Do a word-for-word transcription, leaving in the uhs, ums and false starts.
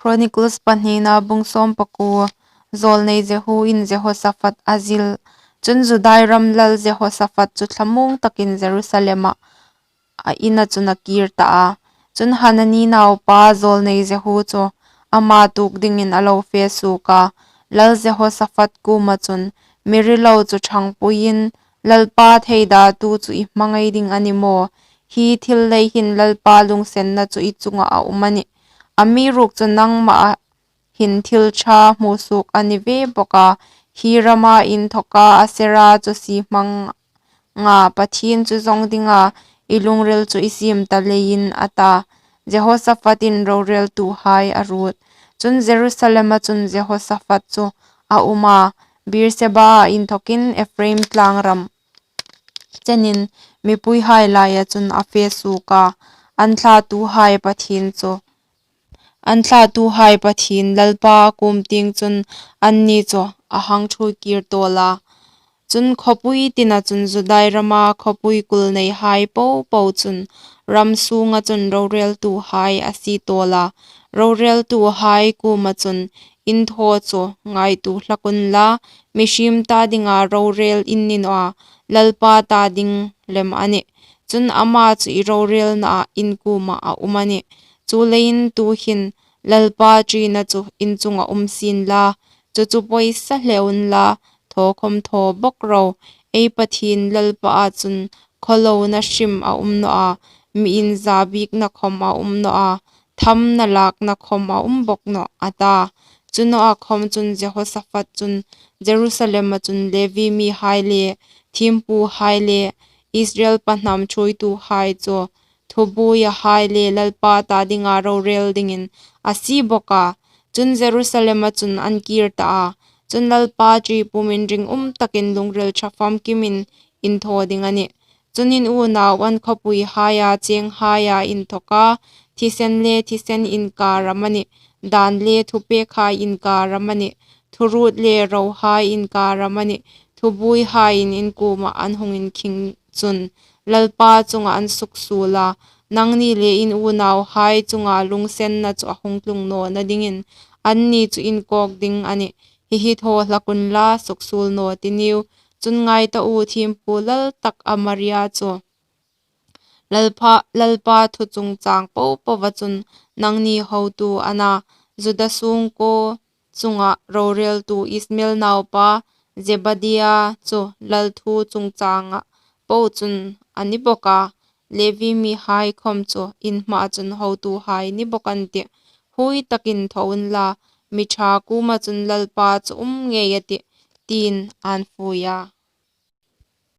Chronicles pahnina bung sawmpakuo. Zawlnei Jehuin Jehosaphat a zil. Chun Judai ram lal Jehosaphat chu thlamuong takin Jerusalema a ina chun a kir ta a. Chun Hanani naupa zawlnei Jehu chu ama tuok dingin a lo fe suok a. Lal Jehosaphat kuoma chun, "Mi rilo chu ṭhangpuiin, Lalpa theidatu chu i hmangai ding a ni maw? Hi thil lei hin Lalpa lungsenna chu i chunga a um a nih. Amiruokchu nangmaa hin thil ṭha hmu suok a ni ve bawk a. Hi rama inthawka Asera chu sie hmang nga Pathien chu zawng dinga i lungril chu i siem ta leiin," a ta. Jehosaphatin roreltuhai a ruot. Chun Jerusalema chun Jehosaphat chu a um a, Beerseba inthawkin Ephraim tlangram chenin mipuihai laia chun a fe suok a. An thlatuhai Pathien chu, an thlatuhai Pathien Lalpa kuom tieng chun anni chu a hang ṭhuoi kir tawl a. Chun khawpui tina chun Judai rama khawpui kul neihai popo chun ram sunga chun roreltuhai a sie tawl a. Roreltuhai kuoma chun, "In thaw chu ngaituo hlak unla, mihriem ta dinga rorel in ni naw a, Lalpa ta ding lem a nih. Chun ama chu i rorelnaa in kuoma a um a nih. Chuleiin tuhin Lalpa ṭina chu in chunga um sienla, chu chu pawisa hle unla, thaw khawm thaw bawk ro. Ei Pathien Lalpaa chun khawlona hrim a um naw a, mi inza bikna khawm a um naw a, thamna lakna khawm a um bawk nawh," a ta. Chu nawa khawm chun Jehosaphat chun Jerusalema chun Levi mihai le thiempuhai le Israel pahnam ṭhuoituhai chu thubuoihai le Lalpa ta dinga rorel dingin a sie bawk a. Chun Jerusalema chun an kir ta a. Chun Lalpa ṭi pumin ringum takin lungril ṭha famkimin in thaw ding a nih. Chun in unau an khawpuihaia chenghaia inthawka thisen le thisen inkar amanih, dan le thupekhai inkar amanih, thuruot le rohai inkar amanih, thubuoihaiin in kuoma an hung inkhing chun Lalpa chunga an suksuol a, nangni le in unauhai chunga lungsenna chu a hung tlung nawna dingin anni chu in kawk ding a nih. Hi hi thaw hlak unla, suksuol naw ti niu. Chun ngai ta u, thiempu lal tak Amaria chu Lalpa, Lalpa thu chungchang popoa chun nangni hotu a na, Juda sungkuo chunga roreltu Ismael naupa Zebadia chu lal thu chungchanga po chun a ni bawk a. Levi mihai khawm chu in hmaa chun hotuhai ni bawk an tih. Huoi takin thaw unla, mi ṭha kuoma chun Lalpa chu um ngei a tih, tiin an fui a.